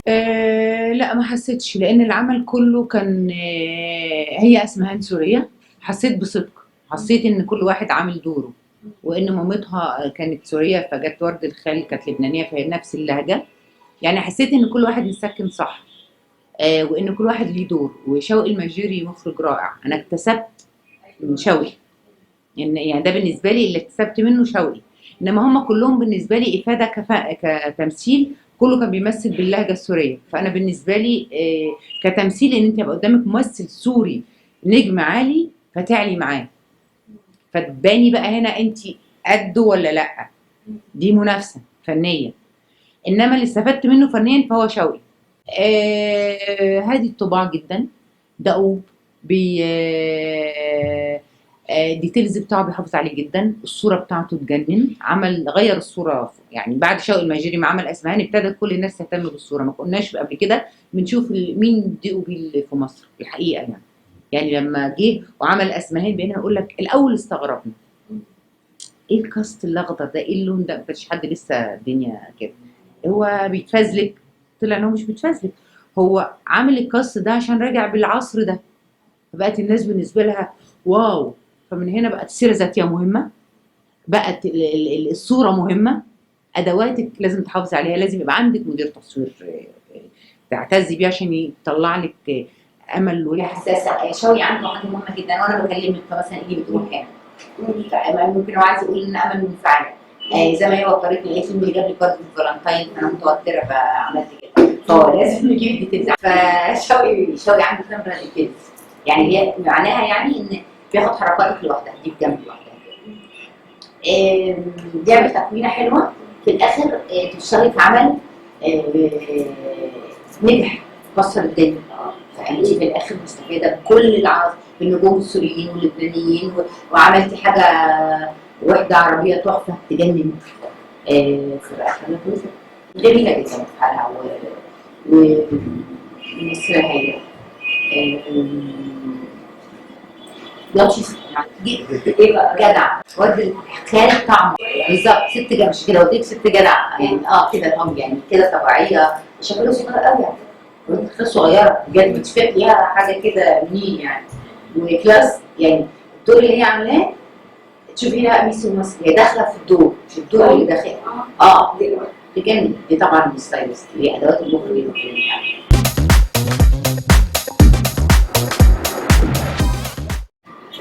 لا ما حسيتش، لان العمل كله كان هي اسمهان سورية. حسيت بصدق، حسيت ان كل واحد عامل دوره، وان مامتها كانت سورية فجت ورد الخال كانت لبنانية فهي نفس اللهجة. يعني حسيت ان كل واحد مسكن صح، وان كل واحد ليه دور. وشوقي الماجيري مخرج رائع، انا اكتسبت من شوقي، يعني ده بالنسبة لي اللي اكتسبت منه شوقي. انما هم كلهم بالنسبة لي افاده كتمثيل، كله كان بيمثل باللهجة السورية. فانا بالنسبة لي كتمثيل ان انت يبقى قدامك ممثل سوري نجم عالي فتعلي معاه، فتباني بقى هنا انت قده ولا لا، دي منافسه فنية. انما اللي استفدت منه فنيا فهو شوقي. هادي الطباع جدا، دؤوب، بي details بتاعه بيحافظ عليه جدا، الصورة بتاعته تجنن. عمل غير الصورة، يعني بعد شوقي الماجيري ما عمل اسمهان ابتدت كل الناس تهتم بالصورة. ما كناش قبل كده بنشوف مين DOP في مصر الحقيقة. يعني لما جه وعمل اسمهان بقينا نقول لك الاول استغربنا ايه ال cast الاخضر ده، ايه اللون ده، ما كانش حد لسه الدنيا كده. هو بيتفزلك، طلع ان هو مش بيتفزلك، هو عامل ال cast ده عشان راجع بالعصر ده. فبقت الناس بالنسبة لها wow. فمن هنا بقت السيرة الذاتية مهمة، بقت الصورة مهمة، ادواتك لازم تحافظي عليها، لازم يبقى عندك مدير تصوير تعتزي بيه عشان يطلع لك امل. وهي حساسة. شوقي عنده حاجة مهمة جدا، وانا بكلمك فمثلا ايدي بتروح هنا، ممكن هو عايز يقول ان امل منفعله، زي ما هي وترتني قالت لي اللي جاب لي card فالنتاين فانا متوترة فعملت كده، فهو لازم نجيب details. فشوقي عنده كاميرا details، يعني هي معناها يعني ان بياخد حركاتك لوحدها، دي بجنب لوحدها. بيعمل تكوينه حلوة في الاخر، تشتغلي في عمل نجح كسر الدنيا. فانت في الاخر مستفيدة بكل العرب، بالنجوم السوريين واللبنانيين، وعملتي حاجة وحده عربية تحفة تجنن. فبقى حاجة كويسة جميلة جدا في حالها، وممثله هايلة لطيفة ايه بقى، جدع، ورد الخال طعمه بالظبط، ست جدع، مش كده قلت لك ست جدع يعني، كده طب يعني كده طبيعية، شكلها صغير قوي يعني، ورد الخال صغيرة بجد، بتشوفيها فيها حاجة كده منين يعني، وكلاس يعني الدور اللي هي عاملاه تشوفي لها قميص وماسك، هي داخله في الدور، مش الدور اللي داخل. تجنن. دي طبعا ال stylist، دي ادوات المخرج اللي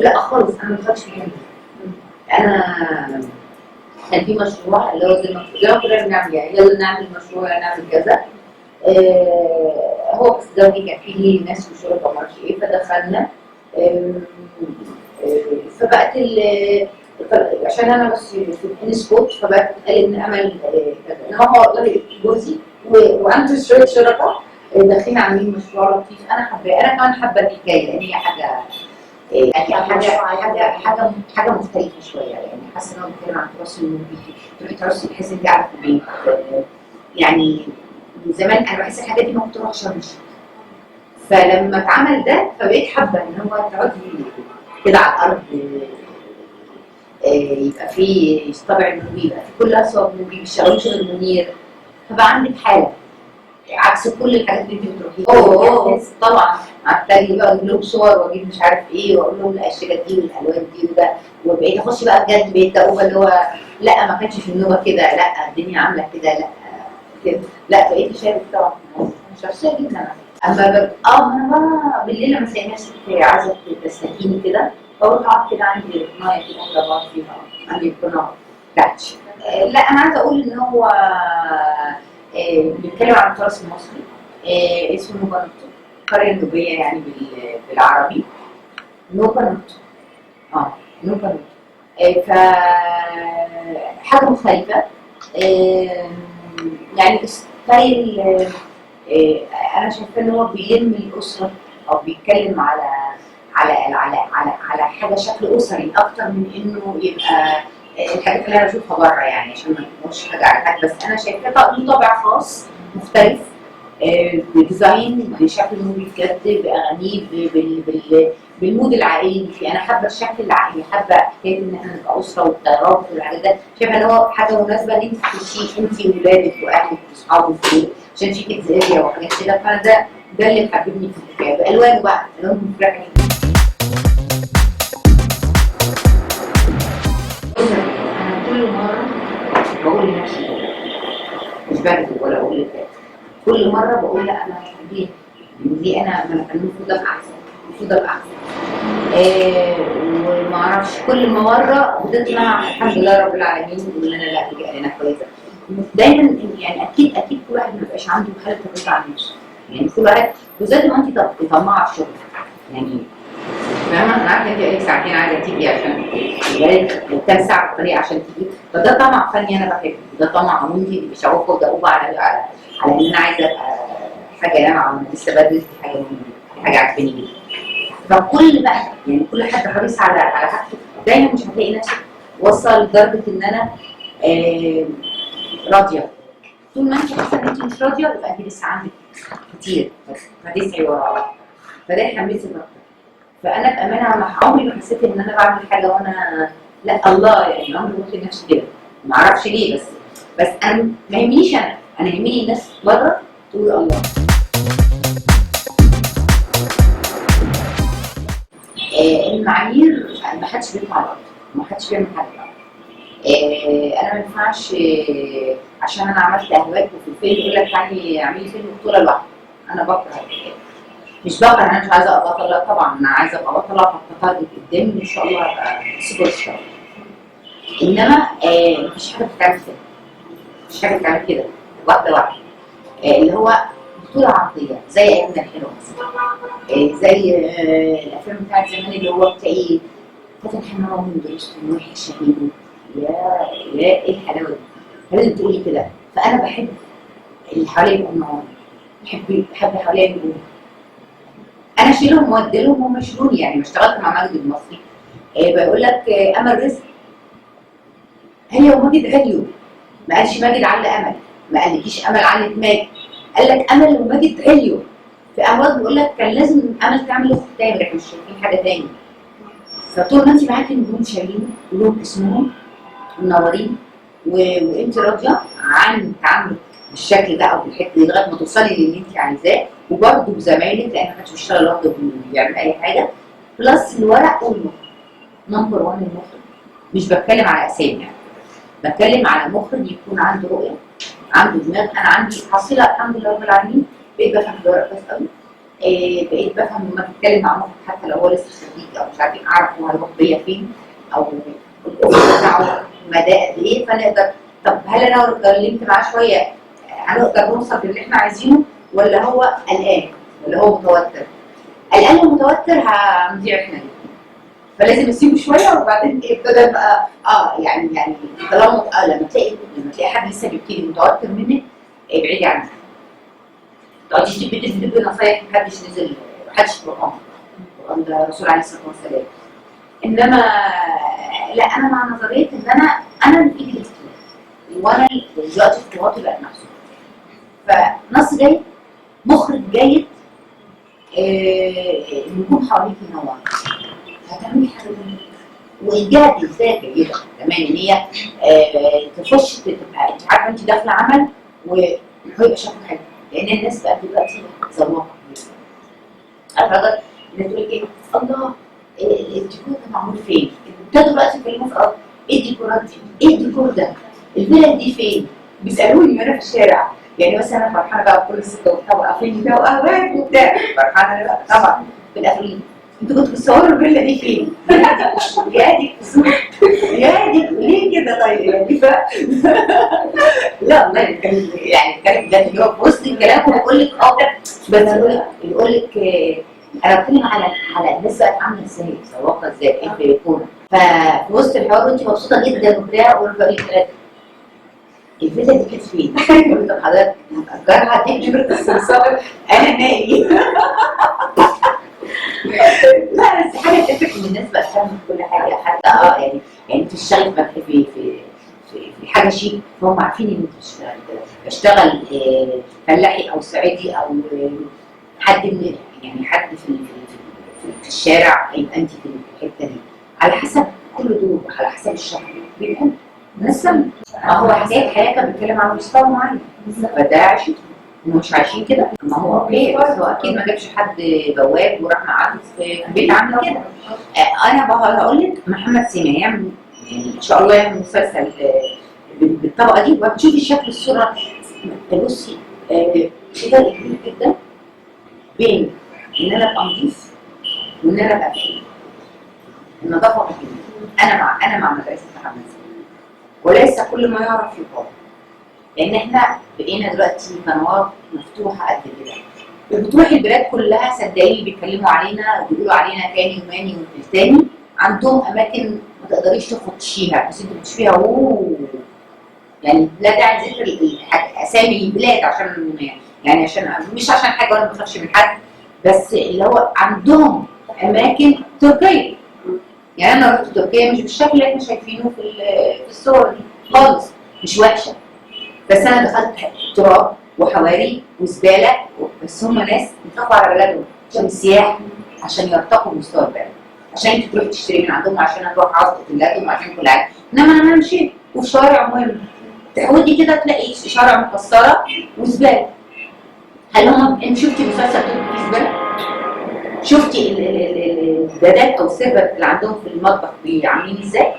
لا خالص انا ما دخلتش في الحتة دي. انا كان في مشروع اللي هو زي ما كنا بنعمل، يعني يلا نعمل مشروع، نعمل كذا. هو بس زوجي كان فيه ناس وشركاء وما اعرفش ايه، فدخلنا. فبقت عشان انا بس في الانسكوت، فبقت قال ان امل كذا، انما هو والله جوزي وعنده شوية شركاء داخلين عاملين مشروع لطيف، انا حباه، انا كمان حابة الحكاية لان هي حاجة يعني حاجة حاجة مختلفة شوية، يعني حاسه ان هو بيتكلم عن التراث النوبي، تروحي تراث تحسي انت قاعدة في البيت. يعني من زمان انا بحس الحاجات دي ما كنت اروح شرم الشيخ، فلما اتعمل ده فبقيت حابة ان هو تقعدي كده على الارض، يبقى في طابع النوبي، يبقى في كل اصوات النوبي، ما بيشتغلوش غير منير، فبقى عندك حاله عكس كل الحاجات اللي انت بتروحيها. طبعا قعدت بقى اجيب لهم صور واجيب مش عارف ايه واقول لهم الاشكال دي والالوان دي وده، وبقيت اخش بقى بجد، بقيت اقول اللي هو لا ما كانش في النوبة كده، لا الدنيا عامله كده، لا كده، لا بقيت اشارك طبعا شخصية جدا. اما انا بقى بالليل لما تلاقي نفسك عايزه تستكيني كده، بروح اقعد كده عندي ركنايه كده بقعد فيها، عندي القناة بتاعتي. لا انا عايزه اقول ان هو بيتكلم عن التراث المصري، اسمه نوبا نوتو، القرية النوبيه يعني بالعربي نوبا نوتو. نوبا نوتو، ف حاجة مختلفة، يعني style. انا شايفه ان هو بيلم الاسرة، او بيتكلم على على على على على حاجة شكل اسري اكتر من انه يبقى الحاجات اللي انا بشوفها بره، يعني عشان ما نقولش حاجة على حاجة، بس انا شايفاه له طابع خاص مختلف، ب design، بشكل نوبي بجد، باغانيه، بال mood العائلي اللي فيه. انا حابة الشكل العائلي، حابة حكاية ان احنا نبقى اسره والترابط والحاجات ده، شايفه ان هو حاجة مناسبة ان انت تخشي انت وولادك واهلك واصحابك عشان في kids area وحاجات كده. فانا ده اللي حببني في الحكاية، بالوانه بقى، الوانه مفرحة جدا. انا كل مرة بقول لنفسي مش بكذب ولا بقول لك، كل مرة بقول لا انا مش ليه، ليه انا المفروض ابقى احسن، المفروض ابقى احسن. وما اعرفش، كل مرة بتطلع الحمد لله رب العالمين بيقول لنا لا دي انا كويسة. دايما يعني اكيد اكيد كل واحد ما بيبقاش عنده حاله الرضا عن نفسه، يعني كل واحد بالذات ما انت طماعه في شغلك يعني، فاهمه؟ انا عارفه انت بقالك ساعتين عايزه تيجي عشان بقالك كام ساعة في الطريق عشان تيجي، فده طمع فني انا بحبه، ده طمع وانت تبقي شغوفة ودؤوبه على على ان انا عايزه ابقى حاجة لامعة وانا لسه بدرس، دي حاجة مهمة، دي حاجة عجباني جدا. فكل بقى يعني كل حد حريص على حاجته، دايما مش هتلاقي نفسك وصل لدرجة ان انا راضية. طول ما انت حاسه ان انت مش راضية يبقى انت لسه عندك كتير فتسعي وراه، فده يحمسك اكتر. فانا بامانه عمري ما حسيت ان انا بعمل حاجة وانا لا الله، يعني عمري ما قلت لنفسي كده، ما اعرفش ليه، بس انا ما يهمنيش، انا يهمني الناس بره تقول الله. المعايير ما حدش بيطلع الارض، ما حدش بيعمل حاجة الارض. انا ما ينفعش عشان انا عملت اهواك وفي الفيلم يقول لك تعالي اعملي فيلم بطوله لوحدك. انا بكره الحكاية، مش بكره، انا مش عايزه ابقى بطلة، لا طبعا انا عايزه ابقى بطلة وحاطه target قدامي ان شاء الله ابقى super star، انما مفيش حاجة بتتعمل كده، مفيش حاجة بتتعمل كده واحدة واحدة، اللي هو بطوله عقلية زي ايامنا الحلوة مثلا، زي الافلام بتاعت زمان اللي هو بتلاقي فاتن حمامه ومدرسة ويحيى الشهيد، يا يا ايه الحلاوة دي، لازم تقولي كده. فانا بحب اللي حواليا يبقوا منورين، بحب اللي حواليا يبقوا انا اشيلهم وادي لهم وهم يشيلوني. يعني ما اشتغلت مع ماجد المصري بيقول لك امل رزق هي وماجد غليوا، ما قالش ماجد على امل، ما قالكيش امل علت ماجد، قال لك امل وماجد غليوا. في اهواك بيقول لك كان لازم امل تعمل اخت تامر، احنا مش شايفين حاجة تاني. فطول ما انت معاكي نجوم شايلين ولهم اسمهم منورين وانت راضية عن تعاملك بالشكل ده او بالحتة دي لغاية ما توصلي للي انت عايزاه، وبرده بزمايلك لان محدش بيشتغل لوحده بيعمل اي حاجة، plus الورق والمخرج. number 1 المخرج، مش بتكلم على اسامي يعني، بتكلم على مخرج يكون عنده رؤية، عنده دماغ. انا عندي حصيله الحمد لله رب العالمين، بقيت بفهم في الورق كويس قوي، بقيت بفهم لما بتكلم مع مخرج حتى لو هو لسه خريج او مش عارف ايه، اعرف هو هيروح بيا فين او الافق بتاعه مدى قد ايه، فنقدر. طب هل انا لو اتكلمت معاه شوية هنقدر نوصل للي احنا عايزينه، ولا هو قلقان ولا هو متوتر؟ قلقان ومتوتر هنضيع احنا الاثنين، فلازم اسيبه شوية وبعدين ابتدى بقى يعني طالما لما تلاقي حد لسه بيبتدي متوتر منك ابعدي عنه. ما تقعديش تدي نصايح، محدش نزل، محدش قران، القران ده الرسول عليه الصلاة والسلام. انما لا، انا مع نظرية ان انا اللي في ايدي الاختيار، وانا دلوقتي خطواتي بقت محسوبة. فنص جيد، مخرج جيد، النجوم حواليك ينوروا، هتعملي حاجة جميلة. والجهة ازاي جيدة كمان ان هي تخش تبقى انت عارفه انت داخله عمل وهيبقى شكله حلو، لان الناس بقت دلوقتي ذواقه. عارفه الناس تقول ايه؟ الله الديكور ده معمول فين؟ ابتدوا دلوقتي يتكلموا في ايه الديكورات دي؟ ايه الديكور ده؟ الفيلا دي فين؟ بيسالوني وانا في الشارع، يعني مثلا انا فرحانة بقى بكل الستة وبتاع وقافلين ده وقهوات وبتاع، فرحانة انا بقى طبعا. في الاخر انتوا كنتوا بتصوروا الفيلا دي فين؟ يا دي يا دي ليه كده طيب؟ يعني لا والله يعني الكلام ده اللي هو في وسط الكلام وبقول لك بس يقول لك انا بتكلم على الناس بقت عامله ازاي؟ ذواقه ازاي؟ ايه بيكون؟ ففي وسط الحوار وانت مبسوطة جدا وبتاع، واقول لك الفيلا دي كانت فين؟ قلت طب حضرتك هتأجرها هديك نمرة السمسار انا مالي. لا بس حاجة تفرق ان الناس بقت فاهمه في كل حاجة، حتى يعني انت بتشتغلي في في في حاجة شيك فهم عارفين ان انت بتشتغلي كده. بشتغل فلاحي او صعيدي او حد من يعني حد في في الشارع، يبقى انت في الحتة دي على حسب كل دور وعلى حسب الشغل بيبقى نسم. ما هو حكاية حياة كان بيتكلم على مستوى معين، فده عشته. هم مش عايشين كده؟ ما هو okay، بس هو اكيد ما جابش حد بواب وراح قعدة في بيت عامل كده. انا هقول لك محمد سامي هيعمل يعني ان شاء الله يعمل مسلسل بالطبقه دي، وهتشوفي شكل الصورة. بصي في فرق كبير جدا بين ان انا ابقى نظيف وان انا ابقى فقير. النظافة مهمة. انا مع مدرسه محمد سامي، وليس كل ما يعرف يقال، لان احنا بقينا دلوقتي قنوات مفتوحة قد كده، وبتروح البلاد كلها صدقيني بيتكلموا علينا وبيقولوا علينا تاني وماني والتاني، عندهم اماكن ما تقدريش تخشيها، بس انت بتشوفيها اوه، يعني لا داعي لذكر اسامي البلاد عشان يعني عشان مش عشان حاجة، وانا ما بخافش من حد، بس اللي هو عندهم اماكن تركيا. يعني انا رحت تركيا مش بالشكل اللي احنا شايفينه في الصور دي خالص، مش وحشة، بس انا دخلت تراب وحواري وزباله، بس هم ناس بيخافوا على بلدهم عشان السياح، عشان يرتقوا مستوى البلد، عشان انت تروحي تشتري من عندهم، عشان اروح اقعد في اوتيلاتهم، عشان كل حاجة. انما انا مشيت وفي شوارع مهمة تحودي كده تلاقي شوارع مكسرة وزباله. هل هم انت شفتي مسلسل تركي فيه زبالة؟ شفتي الدادات او ال servant اللي عندهم في المطبخ عاملين ازاي؟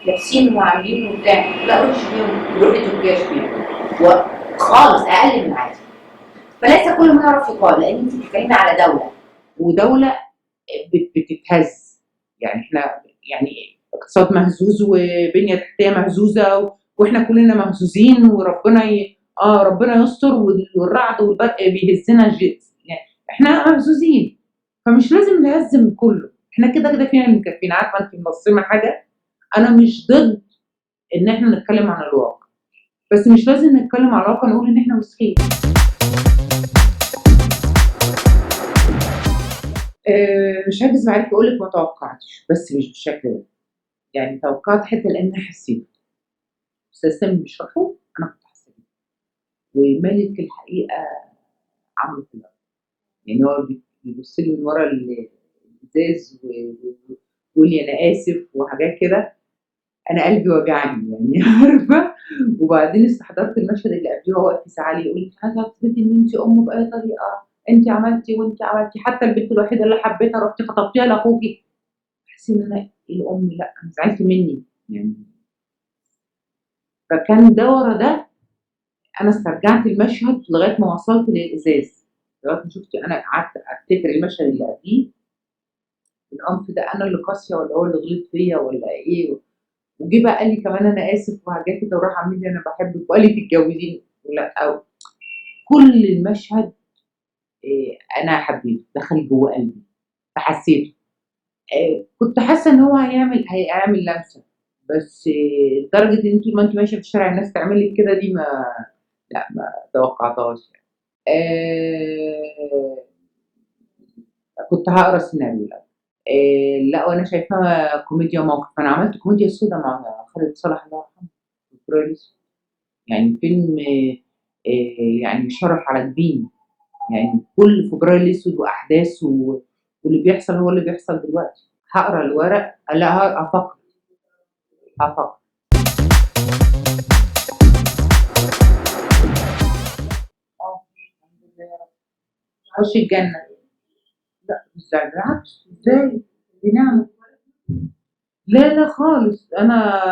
لابسين وعاملين وبتاع، لا روحي شوفيهم، روحي تركيا شوفيهم وخالص اقل من العادي. فليس كل ما يعرف يقال، لان انت بتتكلمي على دولة، ودولة بتتهز، يعني احنا يعني اقتصاد مهزوز وبنيه تحتيه مهزوزة، واحنا كلنا مهزوزين، وربنا ربنا يستر، والرعد والبرق بيهزنا، يعني احنا مهزوزين، فمش لازم نهزم كله، احنا كده كده فينا اللي مكفينا. عارفه انت منظمة حاجة، انا مش ضد ان احنا نتكلم عن الواقع، بس مش لازم نتكلم عن الواقع نقول ان احنا وسخين. مش هكذب عليك واقول لك ما توقعتش، بس مش بالشكل ده، يعني توقعت حتة لان انا حسيت استاذ سامي بيشرحه، انا كنت حاسه بيه. ومالك الحقيقة عمل كده، يعني هو بيبص لي من ورا الازاز ويقول لي انا اسف وحاجات كده، انا قلبي وجعني يعني عارفه. وبعدين استحضرت المشهد اللي قبليه وهو واقف يزعلي يقول لي عايزه تثبتي ان انت امه باي طريقه، انت عملتي وانت عملتي، حتى البنت الوحيدة اللي حبيتها رحتي خطبتيها لاخوكي. حسيت ان انا الام لا انا زعلت مني يعني. فكان ده ورا ده، انا استرجعت المشهد لغاية ما وصلت للازاز، لغاية ما شفت انا قعدت افتكر المشهد اللي قبليه، العنف ده انا اللي قاسية ولا هو اللي غلط فيا ولا ايه. وجي بقى قال لي كمان انا اسف وحاجات كده، وراح عامل لي انا بحبك وقال لي تتجوزيني ولا أو. كل المشهد انا حبيته، دخل جوه قلبي فحسيته. كنت حاسه ان هو هيعمل لمسه، بس لدرجة ان انت ما انت ماشية في الشارع الناس تعمل لك كده دي ما لا ما توقعتهاش يعني. كنت هقرا السيناريو الاول. لا وانا شايفاها كوميديا موقف، انا عملت كوميديا سودا مع خالد صالح الله يرحمه، يعني فيلم يعني شرف على جبيني، يعني كل فبراير الاسود واحداث واللي بيحصل هو اللي بيحصل دلوقتي. هقرا الورق، لا هفكر. الحمد لله يا رب خش الجنة. لا مش بالعكس، ازاي دي نعمه؟ لا لا خالص، انا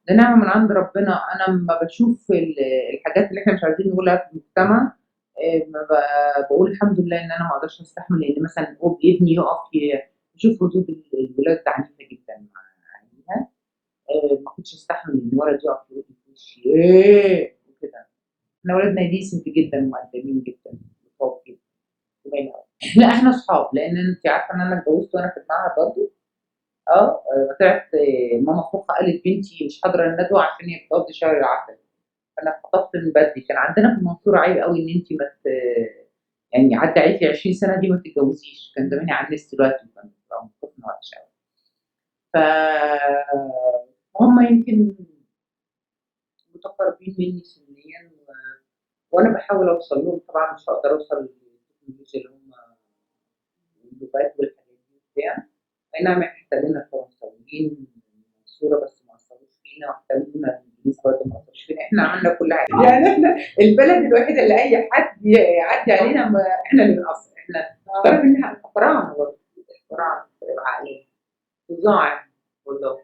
ده نعمه من عند ربنا. انا لما بشوف الحاجات اللي احنا مش عايزين نقولها في المجتمع بقول الحمد لله ان انا ما اقدرش استحمل، لان مثلا ابني يقف يشوف ردود الولاد عنيفة جدا مع اهلها، ما كنتش استحمل ان ولد يقف يقول لي في وشي ايه وكده. احنا ولادنا ديسنت جدا ومؤدبين جدا وطاب جدا. لا احنا اصحاب، لان انت عارفه ان انا اتجوزت وانا في المعهد برضه. طلعت ماما خوخه قالت بنتي مش حاضره الندوة عشان هي بتقضي شهر العسل، فانا خطفت من بدري. كان عندنا في المنصورة عيب قوي ان انت ما يعني عدى عليكي 20 سنة دي ما تتجوزيش، كان زماني عنست دلوقتي وكان موقفنا وحش قوي. فهم يمكن متقاربين مني سنيا وانا بحاول اوصل لهم، طبعا مش هقدر اوصل للتكنولوجيا اللي هم اللغات والحاجات دي وبتاع. اي نعم احنا احتلينا الفرنساويين المنصورة بس ما اثروش فينا، واحتلونا الانجليز برضه ما اثروش فينا، احنا احنا عملنا كل حاجة، يعني احنا البلد الوحيدة اللي اي حد يعدي علينا احنا اللي بنقصر، احنا تعرف ان احنا فراعنه برضه، فراعنه بعقلنا فظاع والله.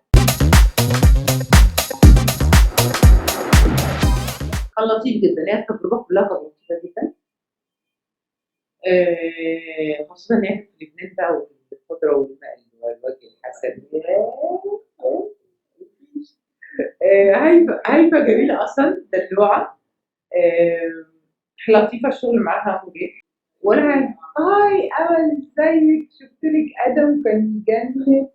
كان لطيف جدا، هي التجربة كلها كانت لطيفة جدا، خصوصا ان هي في لبنان بقى والخضره والماء والوجه الحسن. هيفا جميلة اصلا، دلوعه، لطيفة، الشغل معاها مريح. ولا هاي امل ازيك، شفت لك ادم كان يجنن،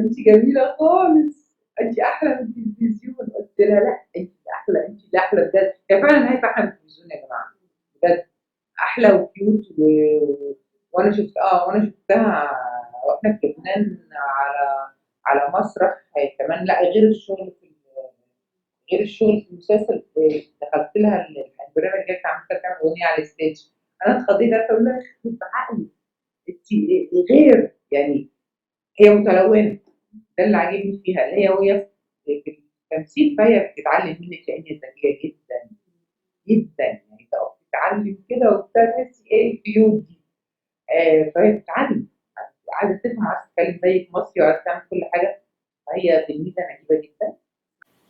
انت جميلة خالص، انت احلى من التلفزيون. قلت لها لا انت احلى، انت اللي احلى بجد. هي فعلا هيفا احلى من التلفزيون يا جماعة، بجد احلى و cute. وانا شفت وانا شفتها واحنا في لبنان على مسرح كمان، لا غير الشغل في غير الشغل في المسلسل، دخلت لها البرنامج اللي كانت عامله تعمل اغنية على ال stage، انا اتخضيت، اقول لها يخرب بعقلي انت غير، يعني هي متلونه، ده اللي عاجبني فيها، اللي هي وهي في التمثيل فهي بتتعلم منك لان هي ذكية جدا جدا، يعني تتعلم كده وبتاع، تحسي ايه ال cute دي، فهي بتتعلم، عايزه تفهم، عايزه تتكلم زيك مصري، وعايزه تعمل كل حاجة، فهي تلميذه نجيبه جدا،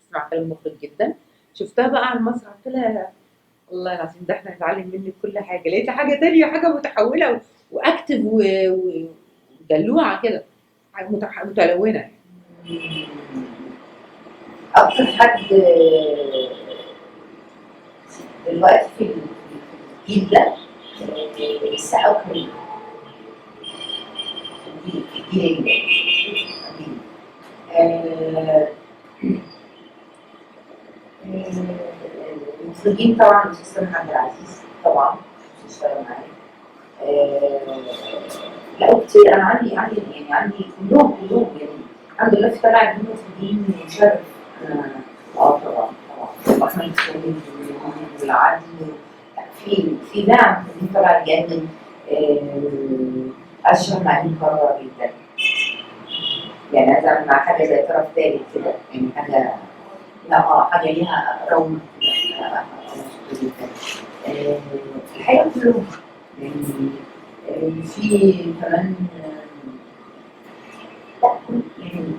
تسمع كلام مخرج جدا. شفتها بقى على المسرح قلت لها والله العظيم ده احنا هنتعلم منك كل حاجة، لقيت حاجة تانية، حاجة متحوله و active ودلوعه كده، متلونه يعني. اكتر حد دلوقتي في الجيل ده السقا وكريم، في الجيل القديم. المخرجين طبعا الاستاذ سامح عبد العزيز طبعا اشتغل معايا، لا وكتير، انا عندي يعني عندي كلهم يعني الحمد لله في طلع جيل مخرجين مشرف. طبعا طبعا احمد خالد والعدل، في دعم مخرجين طلع يجنن. عايز اشتغل مع امين قارة جدا، يعني عايز اعمل مع حاجة زي طرف ثالث كده، يعني حاجة لا حاجة ليها رونق كده، مبسوطة جدا. الحقيقة كلهم يعني، في كمان لا يعني